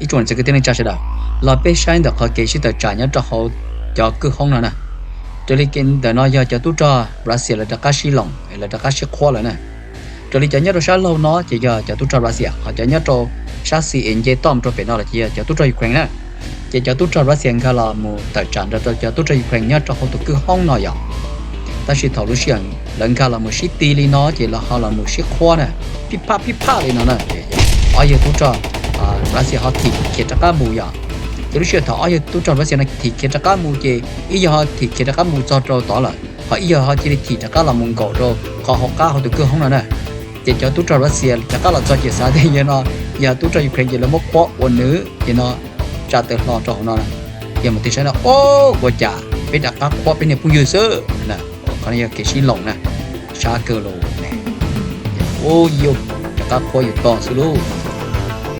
Ib tsoom niam txiv kwv tij neej tsa sawv daws, los peb saib ntawm qhov kev sib tawm tsam nyob rau hauv cov kwj hoob no na. Raws li ntawm no yog cov tub rog Russia lawv rov qab sib loos, lawv rov qab sib qhuab lawm na. Raws li cov nyob rau sab laug no ces yog cov tub rog Russia, ho cov nyob rau sab xis es nce toj mus rau pem no los ces yog cov tub rog Ukraine na. Ces cov tub rog Russia nkag los mus tawm tsam nrog rau cov tub rog Ukraine nyob rau hauv tus kwj hoob no yom. Tab sis thaum lub sij hawm lawv nkag los mus sib ti li no ces lawv ho los mus sib qhuab na, pib phaj pib phaj li no na. Ob yawg tub rog Russia ho thim khiav rov qab mus yom. Ces lub sij hawm thaum ob yawg tub rog Russia no thim khiav rov qab mus ces ib yawg ho thim khiav rov qab mus txog rau tod lawm, ho ib yawg ho cia li thim rov qab los mus nkaum rau qhov hauv qab hauv tus kwj hoob no na. Ces cov tub rog Russia rov qab los txog ces xav tias yog no, yog tub rog Ukraine ces lawv muab qhuab ua nws ces no tsa taw hlo rau hauv no. Ces mus tig saib no, o, ua cas peb rov qab qhuab peb niag phooj ywg xwb. Qhov no yog kev sib loos na, sab kawg los ne. Ua yus rov qab qhuab yus tog xwb lauj.